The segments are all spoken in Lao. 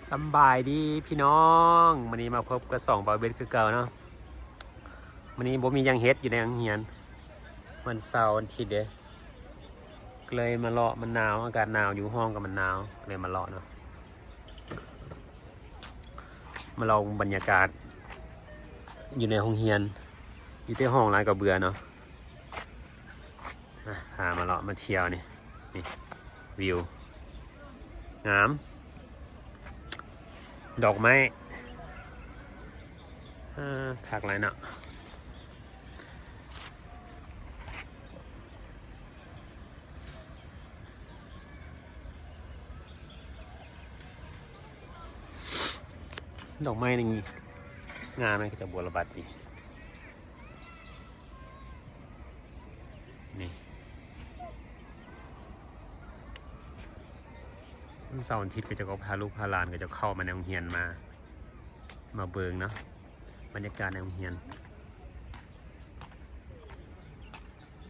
ສຳບາຍດີພີ່ນ້ອງ ມື້ນີ້ມາພົບກັບຊ່ອງບ່າວເບັດຄືເກົ່າເນາະ. ມື້ນີ້ບໍ່ມີຫຍັງເຮັດຢູ່ໃນໂຮງຮຽນ ວັນເສົາວັນອາທິດເດ້ ກໍເລີຍມາເລາະ. ມັນໜາວ ອາກາດໜາວ ຢູ່ຫ້ອງກໍມັນໜາວ ກໍເລີຍມາເລາະເນາະ ມາລອງບັນຍາກາດຢູ່ໃນໂຮງຮຽນ. ຢູ່ແຕ່ຫ້ອງຫຼາຍກໍເບື່ອເນາະ. ອ່ະ ພາມາເລາະມາທ່ຽວນີ້ ນີ້ ວິວງາມ ດອກໄມ້ ອ່າ ຄັກຫຼາຍເນາະ. ດອກໄມ້ນີ້ງາມ ເຂົາເຈົ້າບົວລະບັດດີ. ນີ້ ວັນເສົາວັນອາທິດ ເຂົາເຈົ້າກໍພາລູກພາຫຼານ ເຂົາເຈົ້າເຂົ້າມາໃນໂຮງຮຽນ ມາ ມາເບິ່ງເນາະ ບັນຍາກາດໃນໂຮງຮຽນ.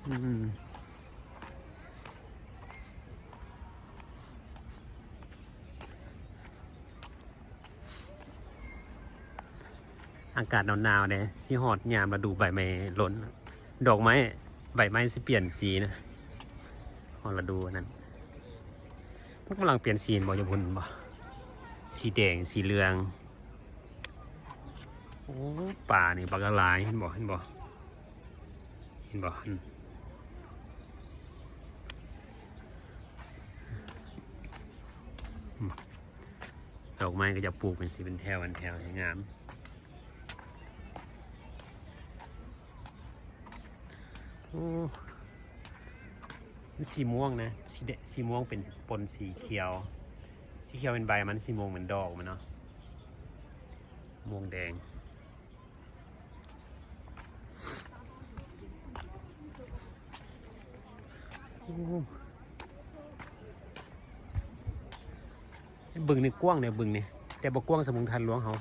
ອືມ ອາກາດໜາວໆເດ້ ຊິຮອດຍາມລະດູໃບໄມ້ຫຼົ່ນ ດອກໄມ້ ໃບໄມ້ຊິປ່ຽນສີນະ ຮອດລະດູນັ້ນ. ມັນກຳລັງປ່ຽນສີ ເຫັນບໍ່ ຢູ່ພຸ້ນເຫັນບໍ່ ສີແດງ ສີເຫຼືອງ. ໂອ້ ປານີ້ບັກຫຼາຍ ເຫັນບໍ່ ເຫັນບໍ່ ເຫັນບໍ່ ອືມ ດອກໄມ້ເຂົາເຈົ້າປູກເປັນສີເປັນແຖວເປັນແຖວ ໃຫ້ງາມ. ໂອ້ ມັນສີມ່ວງນະ ສີແດ- ສີມ່ວງເປັນປົນສີຂຽວ ສີຂຽວເປັນໃບມັນ ສີມ່ວງເປັນດອກມັນເນາະ ມ່ວງແດງ. ໂອ້ ບຶງນີ້ກວ້າງເດ້ ບຶງນີ້ ແຕ່ບໍ່ກວ້າງສ່ຳບຶງທາດຫຼວງເຮົາ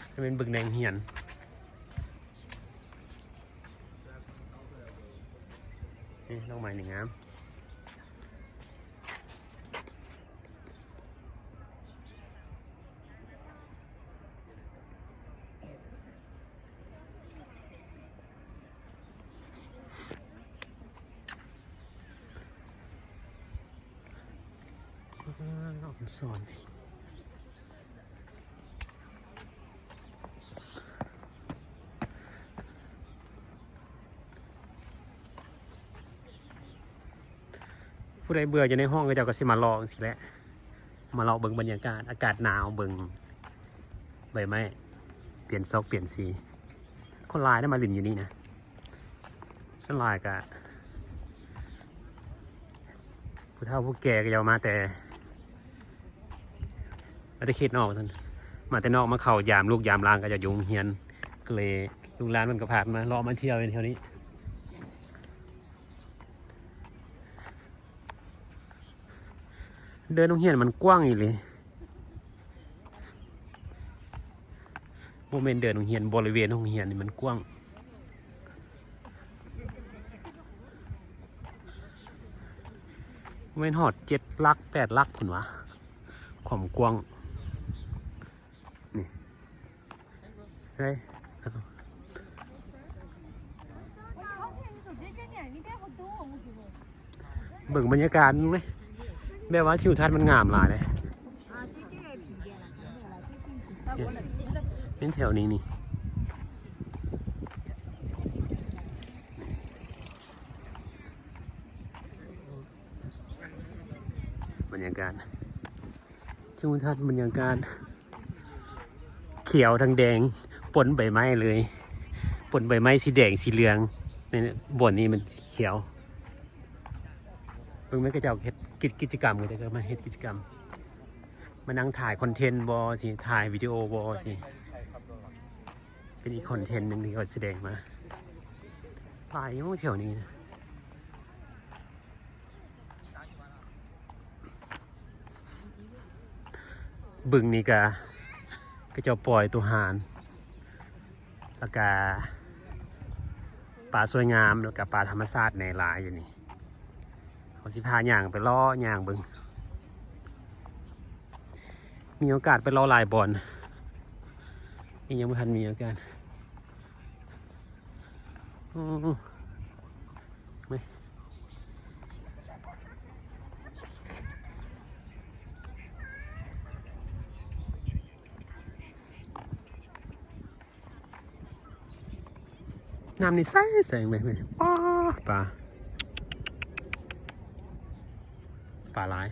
ແຕ່ແມ່ນບຶງໃນໂຮງຮຽນ. ນີ້ ດອກໄມ້ນີ້ງາມ. ອ່າ ອອກສອນ ຜູ້ໃດເບື່ອຢູ່ໃນຫ້ອງ ເຂົາເຈົ້າກໍຊິມາເລາະຈັ່ງຊີ້ແຫຼະ ມາເລາະເບິ່ງບັນຍາກາດ ອາກາດໜາວ ເບິ່ງໃບໄມ້ປ່ຽນຊອກປ່ຽນສີ. ຄົນຫຼາຍນະມາຫຼິ້ນຢູ່ນີ້ນະ ສ່ວນຫຼາຍກະຜູ້ເຖົ້າຜູ້ແກ່ ເຂົາເຈົ້າມາແຕ່ ມາແຕ່ເຂດນອກຊັ້ນ ມາແຕ່ນອກ ມາເຂົ້າຢາມລູກຢາມຫຼານ ເຂົາເຈົ້າຢູ່ໂຮງຮຽນ ກໍເລີຍລູກຫຼານເພິ່ນກໍພາກັນມາເລາະມາທ່ຽວຢູ່ແຖວນີ້. ເດີ່ນໂຮງຮຽນມັນກວ້າງອີ່ຫຼີ ບໍ່ແມ່ນເດີ່ນໂຮງຮຽນ ບໍລິເວນໂຮງຮຽນນີ້ມັນກວ້າງ ແມ່ນຮອດເຈັດຫຼັກແປດຫຼັກພຸ້ນຫວາ ຄວາມກວ້າງ. ນີ້ ເຮີ້ຍ ເບິ່ງບັນຍາກາດເບິ່ງແມ ແບບວ່າທິວທັດມັນງາມຫຼາຍເດ້ ນີ້ ແຖວນີ້ນີ້ ບັນຍາກາດ ທິວທັດບັນຍາກາດ ຂຽວທັງແດງ ປົນໃບໄມ້ເລີຍ ປົນໃບໄມ້ສີແດງສີເຫຼືອງ. ໃນບ່ອນນີ້ມັນຂຽວ ເບິ່ງແມ່ນເຂົາເຈົ້າເຮັດກິດ ກິດຈະກຳ ເຂົາເຈົ້າກໍມາເຮັດກິດຈະກຳ ມານັ່ງຖ່າຍຄອນເທັນບໍ ຊິຖ່າຍວິດີໂອບໍ ຊິເປັນອີກຄອນເທັນໜຶ່ງທີ່ເຂົາສະແດງມາ. ຫຼາຍຢູ່ແຖວນີ້ນະ. ບຶງນີ້ກະ ເຂົາເຈົ້າປ່ອຍໂຕຫານ ແລ້ວກະປາສວຍງາມ ແລ້ວກະປາທຳມະຊາດແດ່ຫຼາຍຢູ່ນີ້. ເຮົາຊິພາຍ່າງໄປເລາະຍ່າງເບິ່ງ. ມີໂອກາດໄປເລາະຫຼາຍບ່ອນ ນີ້ຍັງບໍ່ທັນມີໂອກາດ. ໂອ້ ນ້ຳນີ້ໃສໆ ເບິ່ງ ເບິ່ງ ປາ ປາ ປາຫຼາຍ.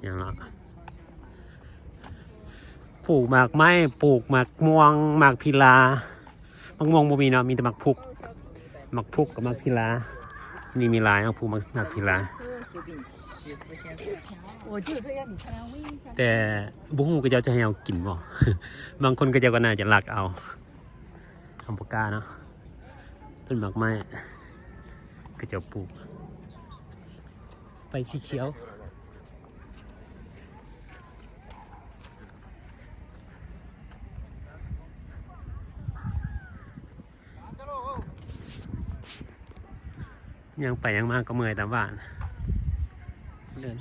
ຫຍັງລະ ປູກໝາກໄມ້ ປູກໝາກມ່ວງ ໝາກພິລາ. ໝາກມ່ວງບໍ່ມີເນາະ ມີແຕ່ໝາກພຸກ ໝາກພຸກກັບໝາກພິລາ. ນີ້ມີຫຼາຍ ໝາກພຸກ ໝາກ ໝາກພິລາ. ແຕ່ບໍ່ຮູ້ເຂົາເຈົ້າຈະໃຫ້ເຮົາກິນບໍ່ ບາງຄົນເຂົາເຈົ້າກໍໜ້າຈະລັກເອົາ. ເຮົາບໍ່ກ້າເນາະ ຕົ້ນໝາກໄມ້ ເຂົາເຈົ້າປູກ ໄຟສີຂຽວ. ຍ່າງໄປຍ່າງມາກໍເມື່ອຍຕາມບ້ານ ເດີນ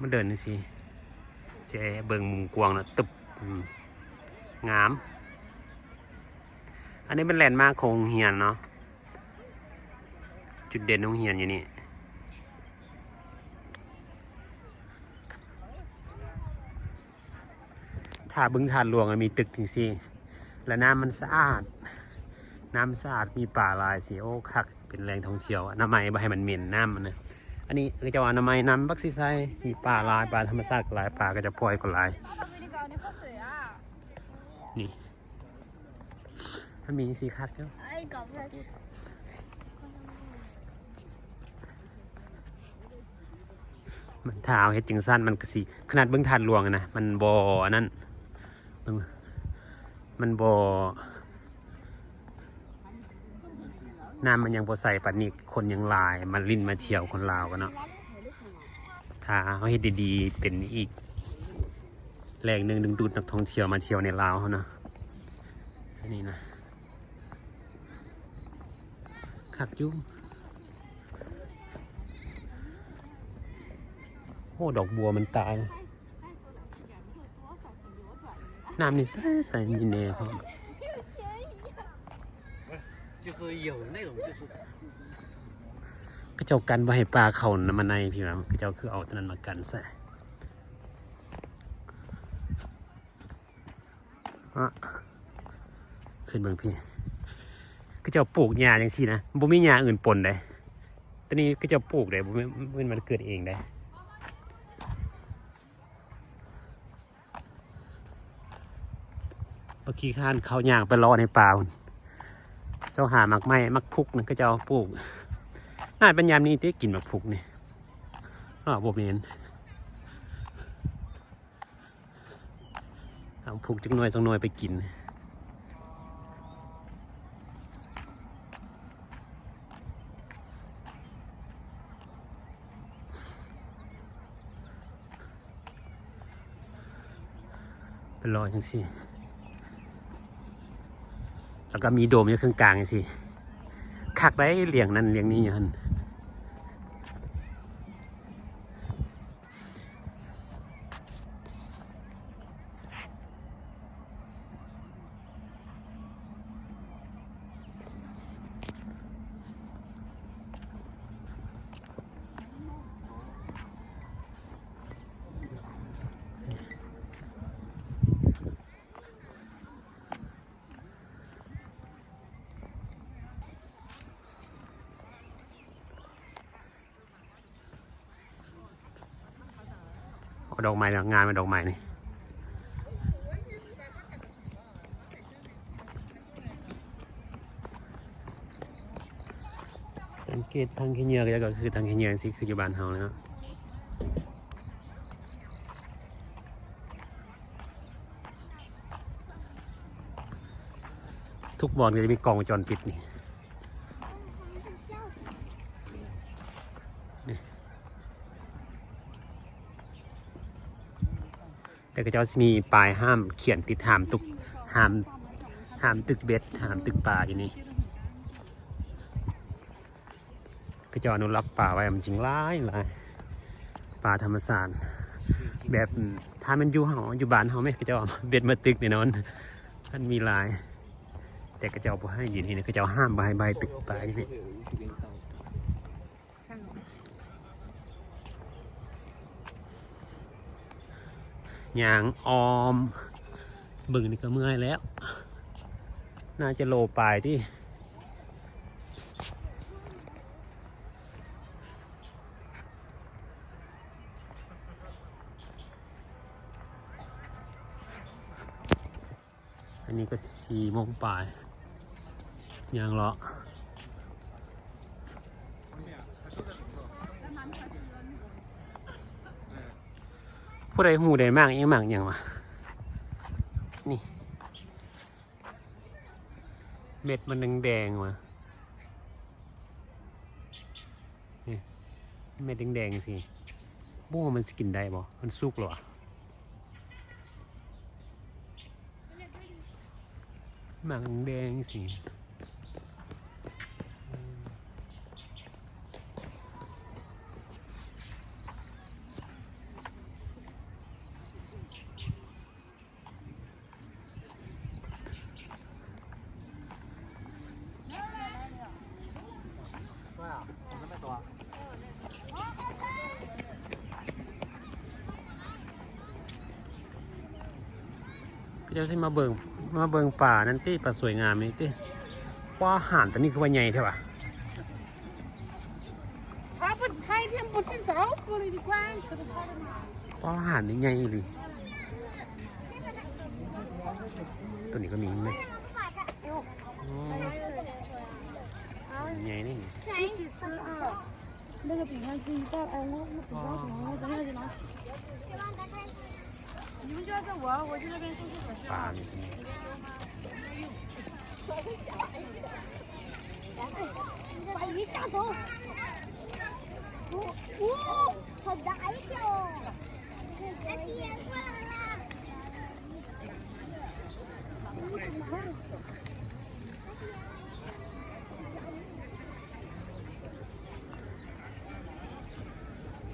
ມາເດີນຈັ່ງຊີ້ ຊິໃຫ້ເບິ່ງມຸມກວ້າງເນາະ ຕຶບ ອືມ ງາມ. ອັນນີ້ເປັນແລນມາກຂອງໂຮງຮຽນເນາະ ຈຸດເດັ່ນໂຮງຮຽນຢູ່ນີ້. ຖ້າເບິ່ງທາດຫຼວງ ມັນມີຕຶກຈັ່ງຊີ້ ແລະ ນ້ຳມັນສະອາດ ນ້ຳສະອາດ ມີປາຫຼາຍຊີ້ ໂອ້ ຄັກ ເປັນແຫຼ່ງທ່ອງທ່ຽວ ອະນາໄມ ບໍ່ໃຫ້ມັນເໝັນ ນ້ຳມັນນະ. ອັນນີ້ເຂົາເຈົ້າອະນາໄມ ນ້ຳບັກສີໃສ ມີປາຫຼາຍ ປາທຳມະຊາດກໍຫຼາຍ ປາເຂົາເຈົ້າປ່ອຍກໍຫຼາຍ ນີ້. ມັນມີຈັ່ງຊີ້ຄັກຢູ່ ມັນຖ້າເຮົາເຮັດຈັ່ງຊັ້ນ ມັນກໍຊິ ຂະໜາດເບິ່ງທາດຫຼວງນະ ມັນບໍ່ອັນນັ້ນ ມັນ ມັນບໍ່ ນ້ຳມັນຍັງບໍ່ໃສປານນີ້ ຄົນຍັງຫຼາຍ ມາຫຼິ້ນມາທ່ຽວ ຄົນລາວກໍເນາະ. ຖ້າເຮົາເຮັດດີໆ ເປັນອີກແຫຼ່ງໜຶ່ງດຶງດູດນັກທ່ອງທ່ຽວມາທ່ຽວໃນລາວເຮົານະ ອັນນີ້ນະ ຄັກຢູ່. ໂອ້ ດອກບົວມັນຕາຍ ນ້ຳນີ້ໃສໆ ມີແນວພ້ອມ 就是有那种，就是 ເຂົາເຈົ້າກັນບໍ່ໃຫ້ປາເຂົ້າມາໃນພີ້ວ່າ ເຂົາເຈົ້າຄືເອົາຕົວນັ້ນມາກັນໃສ່. ອະ ຂຶ້ນເບິ່ງພີ້ ເຂົາເຈົ້າປູກຫຍ້າຈັ່ງຊີ້ນະ ບໍ່ມີຫຍ້າອື່ນປົນເດ້ ຕົວນີ້ເຂົາເຈົ້າປູກເດ້ ບໍ່ແມ່ນ ບໍ່ແມ່ນມັນເກີດເອງເດ້. ບັກຂີ້ຄ້ານເຂົາຍ່າງໄປເລາະໃນປ່າພຸ້ນ ຊອກຫາໝາກໄມ້ ໝາກພຸກນັ້ນ ເຂົາເຈົ້າປູກ. ໜ້າເປັນຍາມນີ້ຕິກິນໝາກພຸກນີ້ ອ້າວ ບໍ່ແມ່ນ. ເອົາພຸກຈັກໜ່ວຍສອງໜ່ວຍໄປກິນ. ເປັນລອຍຈັ່ງຊີ້ ແລ້ວກໍມີໂດມຢູ່ເຄິ່ງກາງຈັ່ງຊີ້ ຄັກໄດ໋ ລ້ຽງນັ້ນລ້ຽງນີ້ຢູ່ຫັ້ນ. ໂອ້ ດອກໄມ້ ງາມແມ່ນດອກໄມ້ນີ້. ສັງເກດຖັງຂີ້ເຫຍື້ອ ກໍຄືຖັງຂີ້ເຫຍື້ອຈັ່ງຊີ້ ຄືຢູ່ບ້ານເຮົາເນາະ. ທຸກບ່ອນກໍຈະມີກ້ອງວົງຈອນປິດນີ້ ນີ້ ແຕ່ເຂົາເຈົ້າຊິມີປ້າຍຫ້າມຂຽນຕິດ ຫ້າມຕຸກ ຫ້າມ ຫ້າມຕຶກເບັດ ຫ້າມຕຶກປາຢູ່ນີ້. ເຂົາເຈົ້າອະນຸລັກປາໄວ້ ມັນຈຶ່ງຫຼາຍ ຫຼາຍ ປາທຳມະຊາດ ແບບ ຖ້າແມ່ນຢູ່ເຮົາ ຢູ່ບ້ານເຮົາແມ່ນ ເຂົາເຈົ້າເອົາເບັດມາຕຶກແນ່ນອນ ມັນມີຫຼາຍ ແຕ່ເຂົາເຈົ້າບໍ່ໃຫ້ຢູ່ນີ້ນະ ເຂົາເຈົ້າຫ້າມບໍ່ໃຫ້ບາຍຕຶກປາຢູ່ນີ້. ຍ່າງອ້ອມເບິ່ງນີ້ກໍເມື່ອຍແລ້ວ ໜ້າຈະໂລປາຍຕິ. ອັນນີ້ກໍສີ່ໂມງປາຍ ຍ່າງເລາະ. ຜູ້ໃດຮູ້ໄດ້ໝາກອີ່ຫຍັງ ໝາກຫຍັງວະ? ນີ້ ເມັດມັນແດງໆ ຫວາ ນີ້ ເມັດແດງໆ ຈັ່ງຊີ້ ບໍ່ຮູ້ວ່າມັນຊິກິນໄດ້ບໍ່? ມັນສຸກແລ້ວຫວາ? ໝາກແດງໆ ຈັ່ງຊີ້. ເຂົາເຈົ້າຊິມາເບິ່ງ ມາເບິ່ງປານັ້ນຕິ ປາສວຍງາມນີ້ຕິ. ວ້າ ຫານຕົວນີ້ຄືວ່າໃຫຍ່ແທ້ຫວາ? ປາ ຫານນີ້ໃຫຍ່ອີ່ຫຼີ. ຕົວນີ້ກໍມີເຫັນໄໝ? ໂອ້ ໃຫຍ່ນີ້. 那个饼干自己带来，我我比较怎么，我在那里拿。你们就要在我，我就那边收拾手续。 ປານີ້ 把鱼吓走。哦，哦，好大一条哦！大姐过来啦！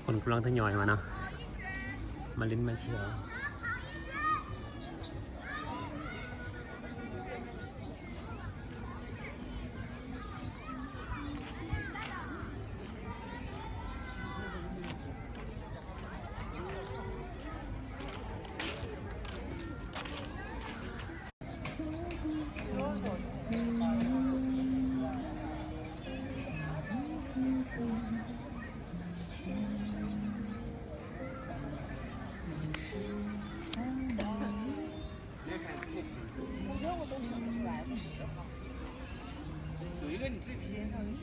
ຄົນກຳລັງທະຍອຍມາເນາະ ມາຫຼິ້ນມາທ່ຽວ. 有一个你最偏上去。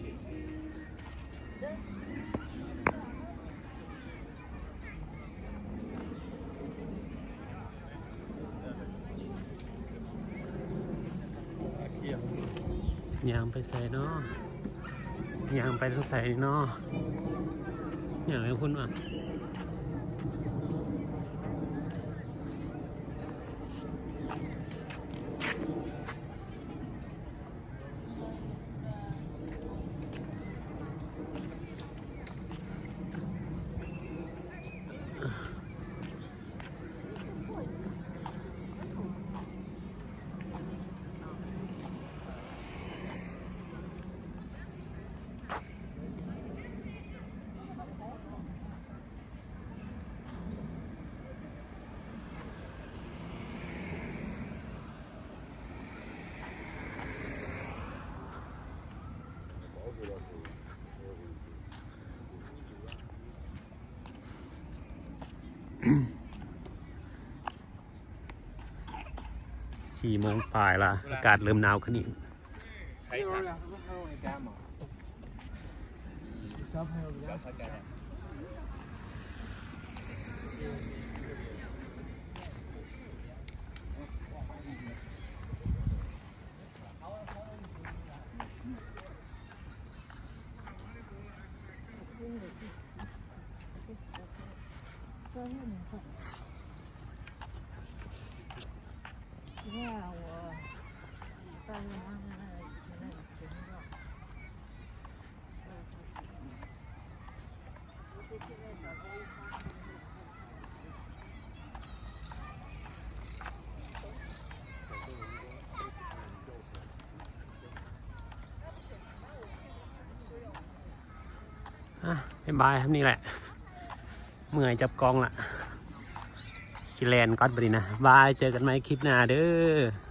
ຊິຍ່າງໄປໃສເນາະ? ຊິຍ່າງໄປທາງໃສເນາະ? ຍ່າງໄປພຸ້ນຫວາ? ສີ່ໂມງປາຍລະ ອາກາດເລີ່ມໜາວຂຶ້ນອີກ. 你看我大舅妈那个以前那个剪报。ອ່ະ ບາຍບາຍ ສ່ຳນີ້ແຫຼະ ເມື່ອຍຈັບກ້ອງລະ ຊິແລ່ນກ່ອນບັດນີ້ນະ ບາຍ ເຈີກັນໃໝ່ຄລິບໜ້າເດີ້.